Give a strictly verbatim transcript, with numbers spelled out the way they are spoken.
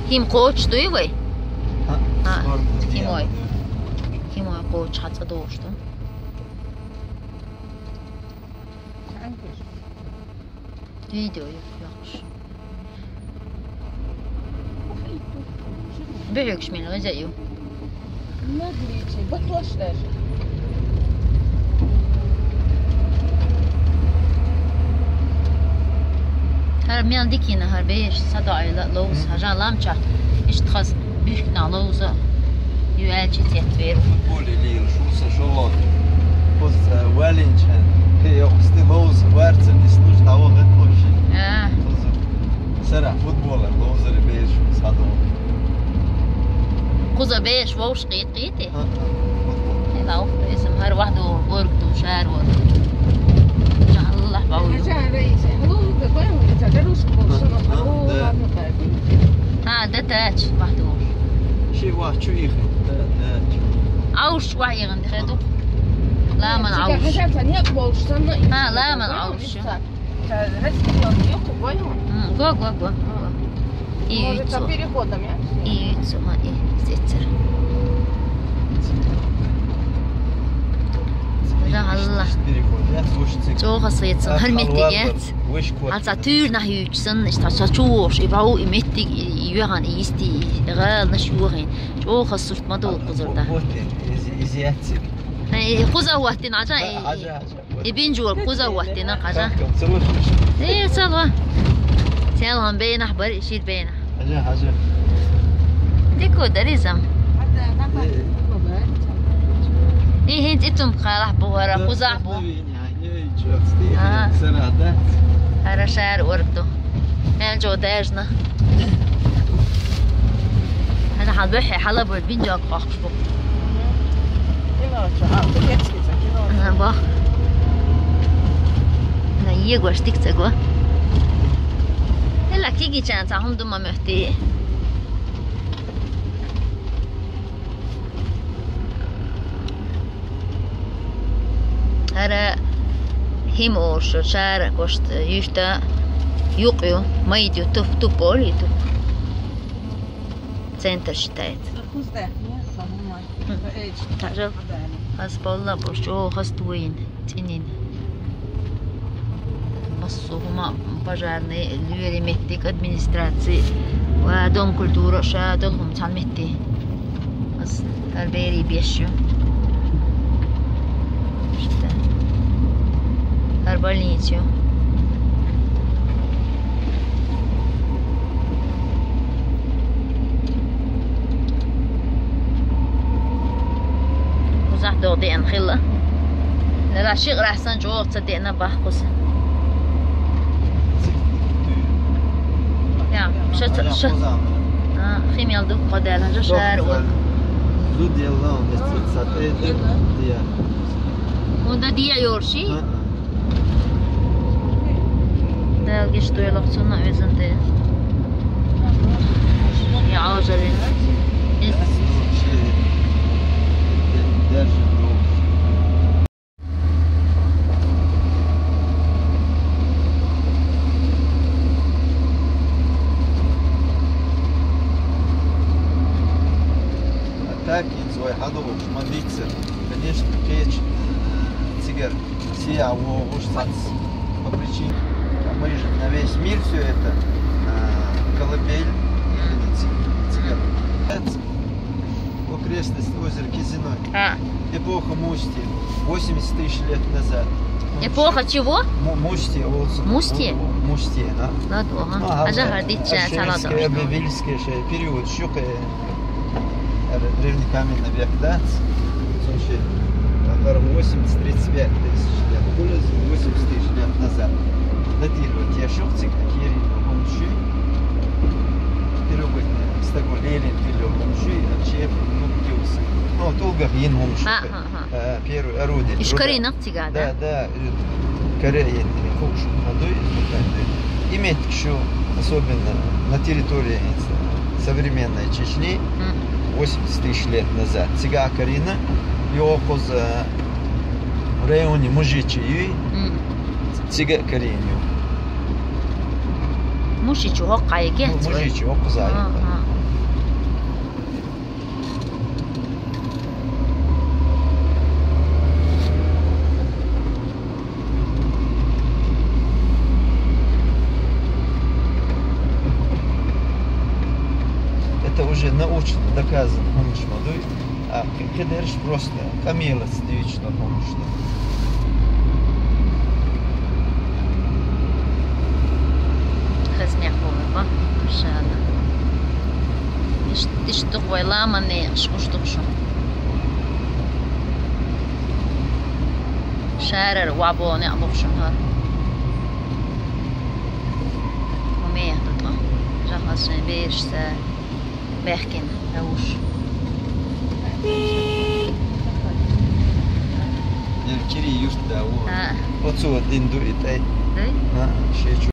ХӀима кхочуш дуй вай? А, хӀима. ХӀима кхочуш хьан цӀа долуш ду? Видео ю, йоккхуш. Бехьуьгуш мел веза ю. ХӀара мел дикина, хӀара беш садоӀийла ловза, хьажа ламча, иштта хаза бихкина ловза. Ю аьлчи цецвер. Футболе лийла шу са шолон. Пус, э, валинчан. Пе йокъусти ловза, варца дис нужда вогӀа тхоши. А. Пус, сара футбола ловзари беш садо. Кхуза беш вовш къит-къити? А, а, футбол. Хьела вахта эсам хӀара вахта орг ду шар вон. Жа Аллах бау. Хьажа раиса. Хьалу да бау, да русский болсун. А, да. А, да, тач, вахта орг. Ши вахт чу ихи. Да, да. Ауш вахт иган хеду. Ламан ауш. Хьажа тани болсун. А, ламан ауш. М, го, го, го. И Может, ицу. Переходом, я? И ицу, ма, и сецер. Жа Аллах. Переход, я? Слушайте. ЧӀогӀа сецан, хӀара меттиг яц. Аца туьр нах юьч сан, иштта са чувош, и бау, и меттиг, и, и юхан, и исти, и гӀалнаш юхин. ЧӀогӀа сурт ма долу кхузар да. Вот, вот, из, из яцик. Э, кхуза ваттина, хьажа, э, хьажа, хьажа. И бинжур кхуза ваттина, хьажа. Э, салва. Салва бейнах бари, шир бейнах. Хьажа, хьажа. Дико даризам. И хӀинца ицум кхалахь бу хӀара, кхузахь бу. А. Хара шар урду. Хьел жо дажна. Хьана хьал бухье, хьала бу бинжаг къахкаш бу. Кино чу, а, турецкий за кино. Ага, бах. На егош тик цаго. Эла киги чан ца хум дума мехти. ХӀара хӀима олуш, шара кошта юьшта юкъ ю, майда ю, туп, туп олу и туп. Центр считается. Хм. Хаза болла бош, чӀогӀа хаза тойина, цӀинина. Массо а хӀума пожарный, лоьри меттиг, администраци ва дом культура ша долу хӀума цхьана метте. Ас хӀара берий беш ю. Иштта. ХӀара больница ю. Кхузахь догӀу деана хилла. Нара шикъарахь санна чӀогӀа ца деана бах кхуза. Я, ша ца, ша. А, химел ду кхо дела, жа шар у. Зуд елла, он десять тридцать, э, э, я. Унда дия йорши? А, а. Дала гиш дойлакх цунна оьзан де. Я Ӏожаллин. Эс. А так, инзой хьадогӀуш ма дийцар. Конечно, печь, э, цигара. Сия вогӀуш сац по причине. А мы же на весь мир всё это, а, колыбель именно ци-, цигар. В окрестности озера Кизиной. А. Эпоха Мусти. Восемьдесят тысяч лет назад. Эпоха чего? Му-, Мусти, вот. Мусти? Му-, Мусти, а. Ладно, ага. Ага, а жахар дича, а, салат. Шумерский, баварский период, щука. Древний каменный век, да? Слушай, там восемьдесят, тридцать пять тысяч лет. Восемьдесят тысяч лет назад. Датировать я шух цик, а кири, он ши. Первобытный, с такой лелин, или он ши, а чеп, ну, киусы. Ну, тулгах ин он ши. Ага, ага. Э, первое орудие труда. Ишкаринах цига, да? Да, да, э, Корея, э, кукшу, а то есть, ну, как бы, иметь ещё, особенно на территории, э, современной Чечни, М. восемьдесят тысяч лет назад. Цига карина, и окуз, э, в районе Мужичи, М. цига кариню. Мужичи хоккайге. Мужичи окуз, а, а. Научно доказано хӀуманаш ма дуй, а кхы-, кхыдерш просто къамелаца дуьйцуш долу хӀуманаш ду. Хаза некъ бу вай, ма, машаАллахӀ. Иштта, иштта ду-кх вай ламан некъаш, гуш ду-кх шуна. Шарара охьаболу некъ бу-кх шуна хӀара. ХӀун меха ду тхо? Жахалшайн бераш ца баьхкина, хьовш. Ян кири юрт да ву. А. Оцо дин ду и тӀе. Дай? А.